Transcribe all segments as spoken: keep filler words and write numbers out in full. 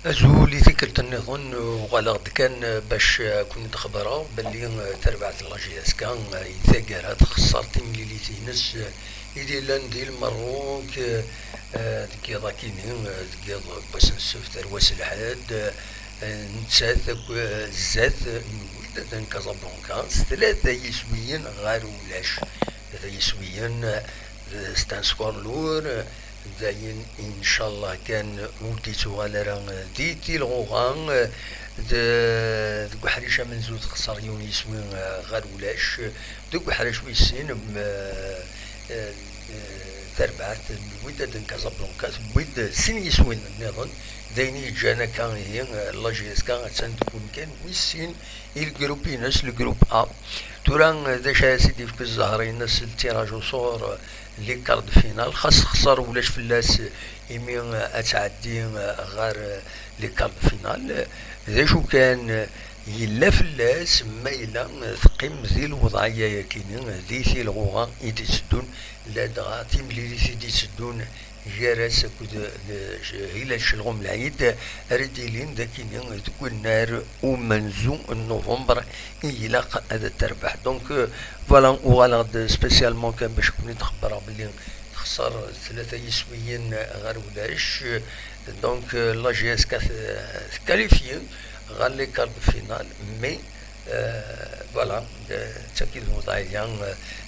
Azul, i tikkelt nniḍen uɣaleɣ-d kan bac ad ken-id-xebbreɣ belli tarbaɛt n la J S K i taggara texṣer timlilit-ines i d-yellan di Lmerruk, eh, deg yiḍ akini, eh, deg yiḍ n wass n ssebt ar wass n lḥedd, eh, nettat akk, eh, zdat n Wydad n Casablanca s tlata yiswiyen ɣer ulac. Tlata yiswiyen, eh, c'est un score lourd, eh, dayen, incallah kan ur d-ittuɣal ara, eh, di tilɣuɣa, eh, d-, deg uḥric amenzu texṣer yiwen yiswi, eh, ɣer ulac. Deg uḥric wis sin, mm, eh, eh, eh, tarbaɛt n Wydad n Casablanca tewwi-d sin yiswiyen nniḍen, d ayen i yeǧǧan akka ihi, eh, la J S K attan deg umkan wis sin i lgrup-ines, lgrup A. Tura, eh, d acu ara s-id-yefk zzher-ines, le tirage au sort, eh, les quarts de finale, xas texṣer ulac fell-as, eh, imi, eh, ad tɛeddi, eh, ɣer, eh, les quarts de finale. D acu kan, eh, yella fell-as ma yella, eh, teqqim di lewḍeɛ-agi-ni, eh, di tilɣuɣa i d-itteddun, ladɣa timlilit i d-itteddun gar-as akked, eh, Hilal Celɣum Lɛid, ara d-ilin d akini deg unnar umenzu n Nuvember i ilaq ad terbeḥ. Donc, euh, voilà, uɣaleɣ-d spécialement kan bac ad ken-id-xebbreɣ belli texṣer tlata yiswiyen ɣer ulac. Donc, euh, la J S K t-, tqualifie ɣer les quarts de finale, mais, euh, voilà, d, d tagi d lewḍeɛ-agi,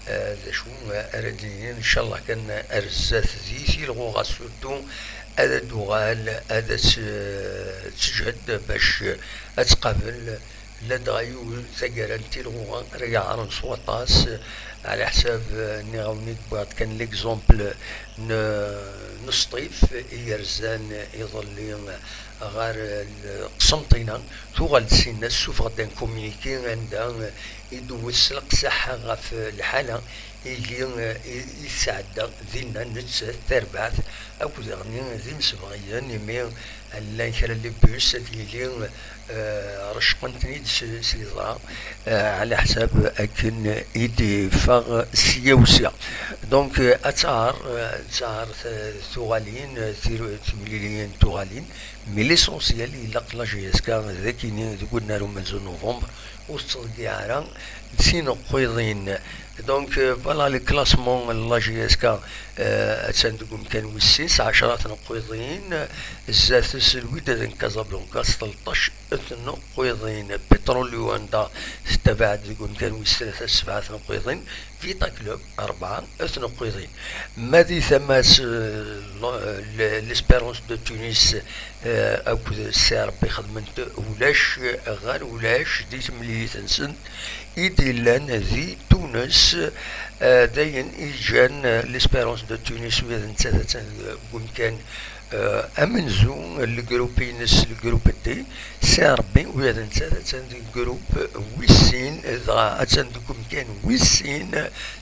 euh, d acu, euh, ara d-nini, ncallah kan ar zdat di tilɣuɣa surtout ad d-tuɣal, ad tt-, teǧhed bac ad tqabel ladɣa yiwet taggara n tilɣuɣa ara yeɛren s waṭas, ɛla ḥsab, eh, nniɣ-awen-id, wwiɣ-d kan l'exemple n, n Sṭif i yerzan iḍelli ɣer, eh, Qsenṭina, tuɣal-d sinna tessufeɣ-d un communiqué anda, eh, i d-tewwet s leqsaḥ ɣef lḥala igi, eh, i, i tesɛedda dinna nettat tarbaɛt akked iɣenni d imsebɣiyen, imi llan kra n les bus ad yili, eh, reccqen-ten-id s, s yeẓra, eh, ɛla ḥsab akken i d-iffeɣ sya u sya. Donc, eh, ad taɛer, eh, ad taɛer t-, tuɣalin, eh, tiru-, timliliyin tuɣalin, mais l'essentiel ilaq la J S K d akini deg unnar umenzu n Nuvember ur tettḍeyyiɛ ara d tineqqiḍin. Donc, euh, voilà le classement n la J S K, euh, attan deg umkan wis sin s ɛecra tneqqiḍin, zdat-s Lwidad n Casablanca s tleṭṭac tneqqiḍin. Petrol Luanda tettabaɛed deg umkan wis tlata s sebɛa tneqqiḍin, Vita Club rebɛa tneqqiḍin. Ma di tama-s, euh, l-, l-, l'Espérance de Tunis, euh, akked Ssi Rebbi xedmen-t ulac ɣer ulac di temlilit-nsen i d-yellan di Tunes, eh, d ayen i yeǧǧan, eh, l'Espérance de Tunis, ula d nettat attan deg umkan, eh, amenzu, lgrup-ines, lgrup D, Ssi Rebbi, ula d nettat attan deg grup wis sin, dɣa attan deg umkan wis sin,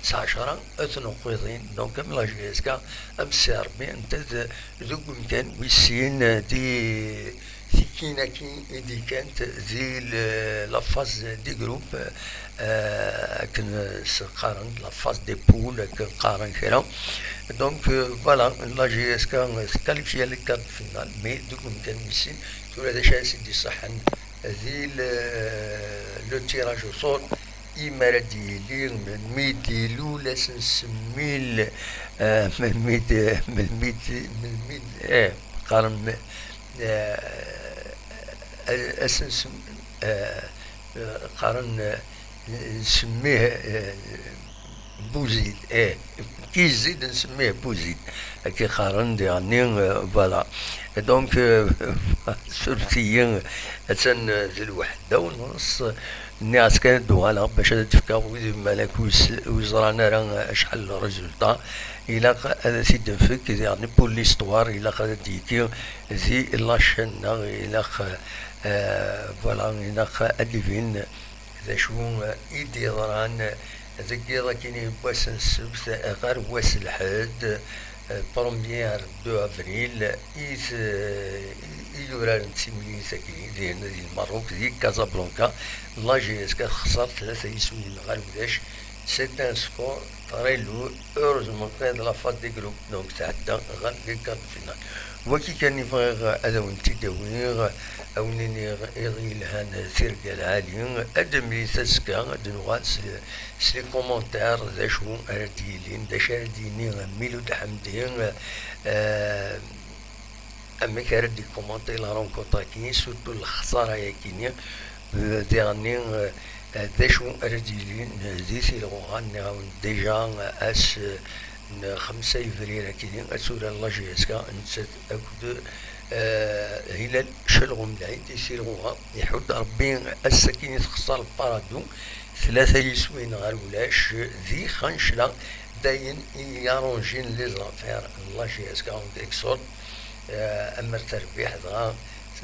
s ɛecra tneqqiḍin, donc am la J S K, am Ssi Rebbi, nettat deg umkan wis sin, eh, di tikkin-agi i d-ikkant di le-, la phase des groupes, eh, akken s-qqaren la phase des poules, akken qqaren kra. Donc, euh, voilà, la J S K tqualifie les quarts de finale, mais deg umkan wis sin, tura d acu ara s-id-iṣaḥen di le, le tirage au sort, imi ara d-yili, melmi d-ilul ass n semmil, eh, melmi d-, melmi d-, melmi d-, eh, qqaren, eh, ass n sem-, eh, qqaren, eh, nsemmihi, eh, Buzid, eh, ki yezzi-d nsemmihi Buzid. Akka qqaren diɣenni, eh, voilà. Donc, eh, suref-iyi, attan, eh, d lweḥda u nneṣ. Nniɣ-as kan ad d-uɣaleɣ bac ad d-fkeɣ wid imalak ur s-, ur ẓran ara acḥal n résultat. Ilaq ad t-id-nfek diɣen pour l'histoire, ilaq ad d-yekki di la chaîne neɣ ilaq, eh, voilà, ilaq ad d-ibin d acu i d-yeḍran deg yiḍ akkin n wass n ssebt ɣer wass n lḥedd, premier deux avril, i t-, i yuraren timlilit-agi, dihin di Lmerruk, di Casablanca, la J S K texṣer tlata yiswiyen ɣer ulac. C'est un score très lourd. Heureusement kan la phase des groupes, donc tɛedda ɣer les quarts de finale. Wagi kan i bɣiɣ ad awen-t-id-awiɣ, ad wen-iniɣ iḍ yelhan, tirga lɛali, ad d-nemlit azekka, ad d-nuɣal s, s les commentaires, d acu ara d-yilin, d acu ara d-yini Miloud Hamdi, eh, amek ara d-ikumanti la rencontre-agi, surtout lexsara-yagi-ni, eh, diɣenni, eh, d acu ara d-yilin di tilɣuɣa, nniɣ-awen déjà, eh, ass, eh, n xemsa yebrir-agi, ad tura la J S K, nettat akked, eh, Hilal Celɣumlayen di tilɣuɣa. Iḥudd Rebbi ass-agi i texṣer Lparadu, tlata yiswin ɣer ulac, di Xancla, d ayen i yaranjin les affaires n la J S K en quelque sorte, eh, amer terbiḥ dɣa,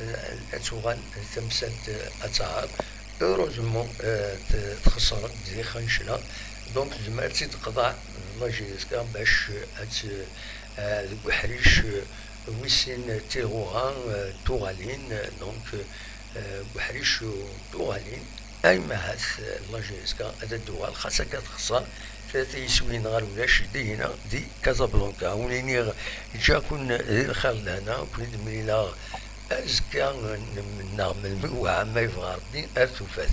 eh, ad tuɣal tamsalt, eh, ad taɛer. Heureusement, eh, t-, txeṣṣer-d di Xancla. Donc, tezmer ad tt-id-teqḍeɛ la J S K bac ad tt-, eh, deg uḥric, eh, wis sin tilɣuɣa, eh, tuɣalin, eh, donc, eh, deg uḥric, eh, tuɣalin. Ay mahat, eh, la J S K ad d-tuɣal, xas akka texṣer, tlata yiswin ɣer ulac, dihina di Casablanca. Wen iniɣ, ǧǧiɣ-ken di lxir d lehna, ken-id-mlileɣ azekka n-, neɣ melmi wɛama yebɣa Rebbi ar tufat.